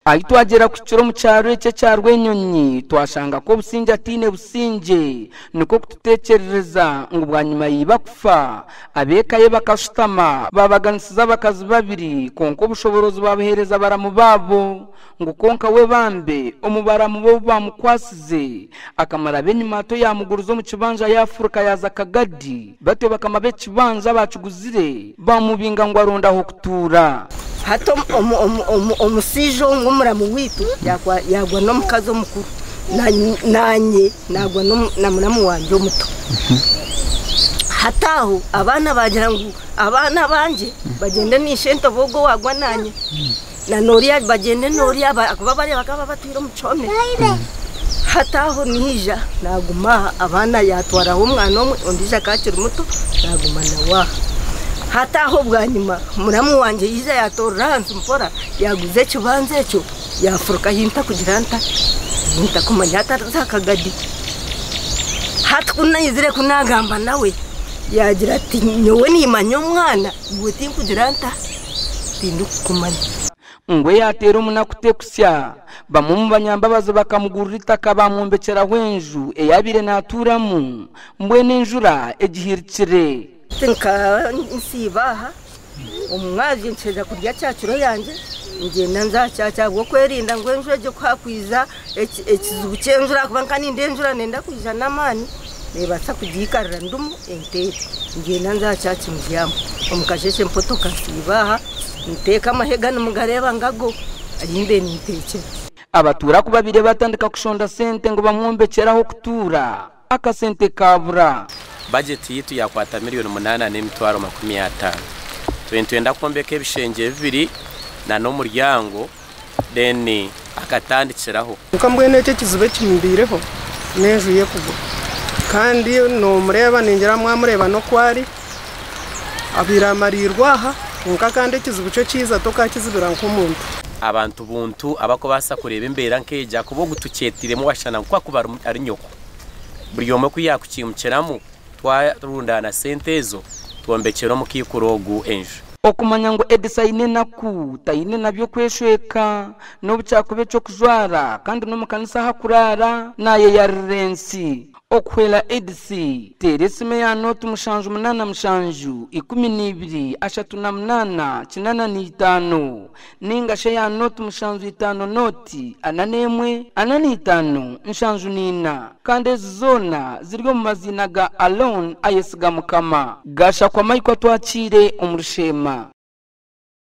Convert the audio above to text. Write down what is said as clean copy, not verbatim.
Ahi twagyera kuhikira omu kyaro eki ekya Rwenyonyi, twashanga Kobusingye ataine busingye, nikwo kututeekyerereza ngu bwanyima ya iba kufa, ab'eka ye bakashutama baabaganisiza abakazi babiri kwonka obushoboorozi baabuheereza baramu baabo, ngu kwonka we bambe omu baramu be obu baamukwasize akamara ab'enyima ato yaamuguriza omu kibanja yaafuruka yaaza Kagadi, batyo bakama b'ekibanja abaakiguzire baamubinga ngu aronde ah'okutuura. Hati omushaija omwe omuramu waitu yaagwa n'omukazi omukuru, naanye naagwa na muramu wangye omuto. Hati aho abaana baagira ngu abaana abangye bagyende na ishento ogwo owaagwa naanye na n'oriya bagyende n'oriya ahakuba bariya bakaba batwire omu kihome. Hati aho naija naaguma aha, abaana yaatwaraho omwana omwe ondiijo akaba akiri muto naaguma nawe aha. Hati aho bwanyima muramu wangye yaija yaatoorera ahansi mpora yaaguza ekibanja ekyo yaafuruka ahi ntakugira nta, ahi ntakumanya hati ari aha kagadi. Hati ku naizire ku naagamba nawe yaagira ati nyowe niimanya omwana iwe tinkugira nta, tindikukumanya. Ngu yaateera omunaku tekusya. Bamwe omu banyambabazi bakamugurira eitaka baamwombekyeraho enju ei abaire naatuuramu. Mbwenu enjura egihirikire. Nka nsiiba aha omu mwabazyo nkiheza kurya kyakiro yangye ngyenda nza aha kyakyo ahabw'okwerinda ngu enjura egyo ku haakwija ekizibu ky'enjura ahakuba nka nindeeba enjura neenda kwija n'amaani neebaasa kugiikarira ndimu enteere. Ngyenda nza aha kyakyo mbyama. Omu kasheeshe mpotoka nsiiba aha nteeka amahega nimugareeba ngago ahi mbaire ninteekyera. Abatuura ku babaire batandika kushonda sente ngu bamwombekyere ah'okutuura, akasente kaabura. Bajeti yaitu yaakwata miriyoni 8,250,000. Tube nitwenda kwombeka ebishengye bibiri n'omuryango then akatandikiraho. Kwonka mbwenu ekyo ekizibu ekimubaireho n'enju ye kugwa. Kandi noomureeba ningira mwamureeba n'oku ari, abaire amariirwe aha kwonka kandi ekizibu kyo kiiza tokaakizibira nk'omuntu. Abantu buntu abarikubaasa kureeba embeera nk'egi ahakuba ogu tukyeteiremu waashusha ngu ku akuba ari nyoko. Buri omwe ku yaakukiimukiramu twarundaana sente ezo twombekyere omukaikuru ogu enju. Okumanya ngu Edisa aine enaku, taine na by'okweshweka, n'obu kyakuba eky'okujwara, kandi n'omu kanisa ahu akuraara, naayeyarira ensi. Okuhwera Edisi, teera esimu eya nooti 787 12 38 85 nainga shi eya nooti 75 nooti 41 45 74 kandi ezi zoona ziri omu maziina ga Alon Ayesiga Mukama. Gashakwa Michael Atwakiire omuri Sheema.